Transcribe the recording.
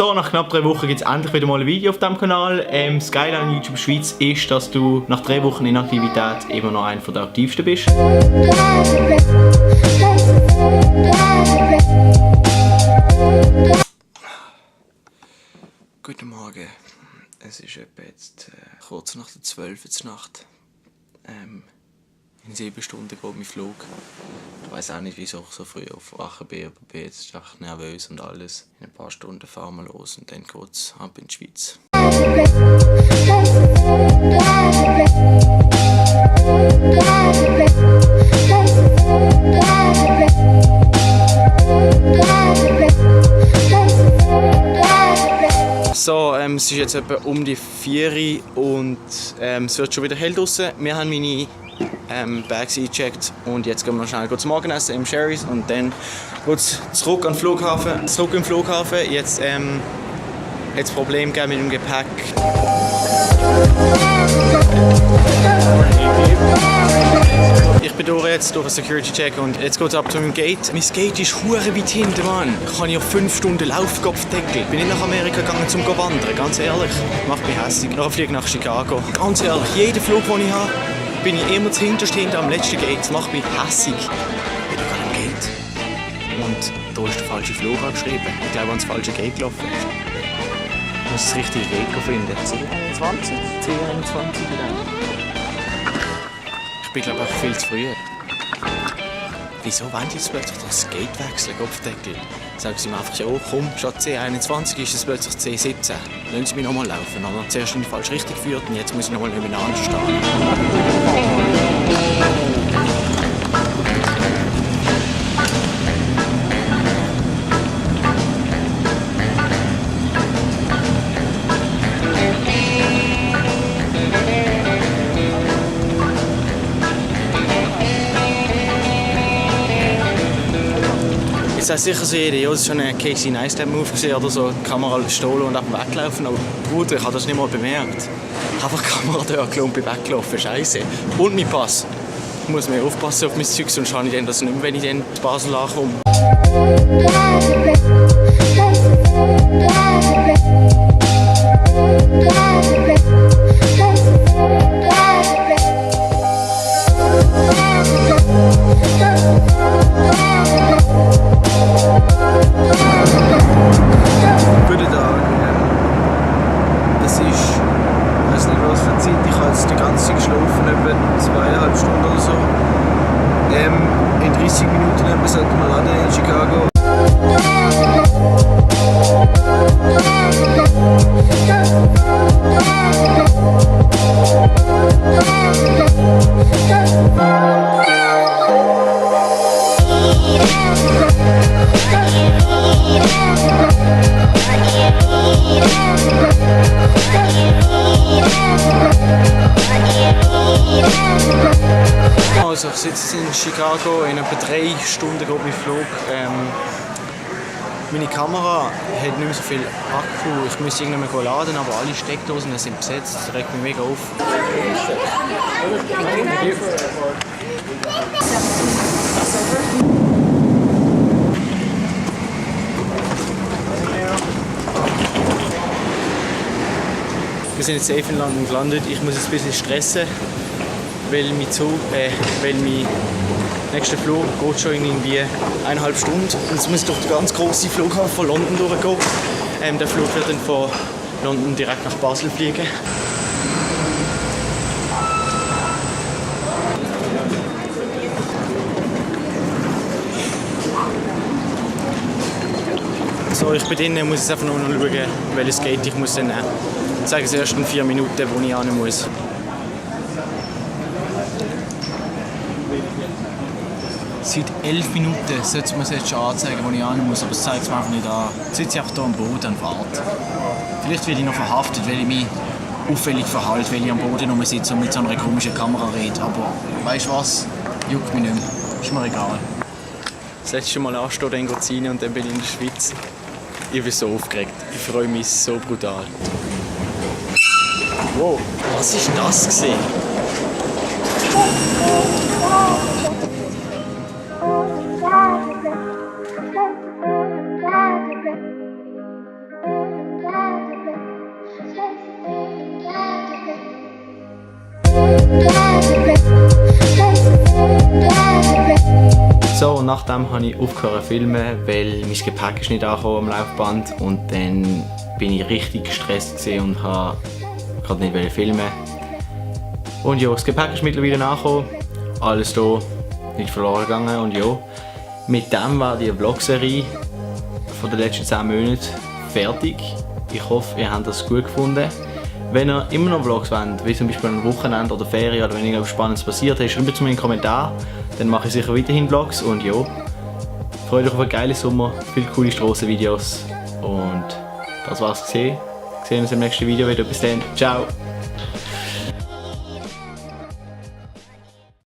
So, nach knapp 3 Wochen gibt es endlich wieder mal ein Video auf diesem Kanal. Das Geile an YouTube Schweiz ist, dass du nach 3 Wochen Inaktivität immer noch einer der aktivsten bist. Guten Morgen. Es ist etwa jetzt kurz nach der 12 Uhr Nacht. In 7 Stunden geht mein Flug. Ich weiß auch nicht, wieso ich so früh aufwachen bin, aber bin jetzt echt nervös und alles. In ein paar Stunden fahren wir los und dann geht es ab in die Schweiz. So, es ist jetzt etwa um die 4 Uhr und es wird schon wieder hell draussen. Wir haben meine Bags eingecheckt und jetzt gehen wir noch schnell zum Morgenessen im Sherry's und dann geht es zurück an den Flughafen. Zurück im Flughafen. Jetzt hat es Probleme gegeben mit dem Gepäck. Ich bin jetzt durch einen Security-Check und jetzt geht es ab zu meinem Gate. Mein Gate ist hure weit hinten, Mann. Ich kann ja 5 Stunden Laufkopfdeckel. Bin nicht nach Amerika gegangen zum wandern, ganz ehrlich. Macht mich hässlich. Noch ein Flug nach Chicago. Ganz ehrlich, jeden Flug, den ich habe, bin ich immer zuhinterst hinten am letzten Gate. Das macht mich hässlich. Ich bin gerade am Gate. Und da ist der falsche Flug angeschrieben. Ich glaube, an das falsche Gate gelaufen. Ich muss das richtige Gate finden. C21? C21 genau. Ich bin, glaube ich, viel zu früh. Wieso wollen die jetzt plötzlich das Gate wechseln, Kopfdeckel? Sagen sie mir einfach, ja, komm, statt C21 ist es plötzlich C17. Lassen sie mich nochmal laufen. Aber zuerst in die falsche Richtung geführt und jetzt muss ich nochmal nebeneinander stehen. Jetzt sagt sicher so jeder, ja, das ist schon ein Casey Neistat-Move oder so, die Kamera gestohlen und ab dem weglaufen. Aber Bruder, ich habe das nicht mal bemerkt. Ich habe einfach die Kamera da gelassen und bin weggelaufen, scheiße. Und mein Pass. Ich muss mehr aufpassen auf mein Zeug, sonst habe ich dann das nicht mehr, wenn ich dann in Basel ankomme. Guten Tag. Es ist, ich weiß nicht was für Zeit, ich habe jetzt die ganze Zeit geschlafen, etwa 2,5 Stunden oder so. In 30 Minuten sollten wir landen in Chicago. Also ich sitze in Chicago, in etwa 3 Stunden geht mein Flug. Meine Kamera hat nicht mehr so viel Akku, ich müsste irgendwann laden, aber alle Steckdosen sind besetzt, das regt mich mega auf. Wir sind jetzt safe in London gelandet, ich muss jetzt ein bisschen stressen. Weil mein nächster Flug geht schon irgendwie 1,5 Stunden. Und jetzt muss ich durch den ganz grossen Flughafen von London durchgehen. Der Flug wird dann von London direkt nach Basel fliegen. So, ich bin drin, muss jetzt einfach nur noch schauen, welches Gate ich muss dann nehmen. Ich zeige es erst in 4 Minuten, wo ich hin muss. Seit 11 Minuten sollte man es jetzt schon anzeigen, wo ich hin muss, aber es zeigt es mir einfach nicht an. Jetzt sitze ich einfach hier am Boden und warte. Vielleicht werde ich noch verhaftet, weil ich mich auffällig verhalte, weil ich am Boden rumsitze und mit so einer komischen Kamera rede. Aber weißt du was? Juckt mich nicht mehr. Ist mir egal. Das letzte Mal anstehen, dann geht es rein und dann bin ich in der Schweiz. Ich bin so aufgeregt. Ich freue mich so brutal. Wow, was war das gewesen? So, und nachdem habe ich aufgehört zu filmen, weil mein Gepäck ist nicht angekommen am Laufband und dann bin ich richtig gestresst und habe gerade nicht filmen. Und ja, das Gepäck ist mittlerweile angekommen, alles hier nicht verloren gegangen und ja, mit dem war die Vlogserie von den letzten 10 Monaten fertig. Ich hoffe, ihr habt das gut gefunden. Wenn ihr immer noch Vlogs wollt, wie zum Beispiel ein Wochenende oder Ferien oder wenn irgendetwas Spannendes passiert ist, schreibt es mir in den Kommentaren. Dann mache ich sicher weiterhin Vlogs und ja, freut euch auf einen geilen Sommer, viele coole Strassenvideos und das war's gesehen. Wir sehen uns im nächsten Video wieder. Bis dann, ciao!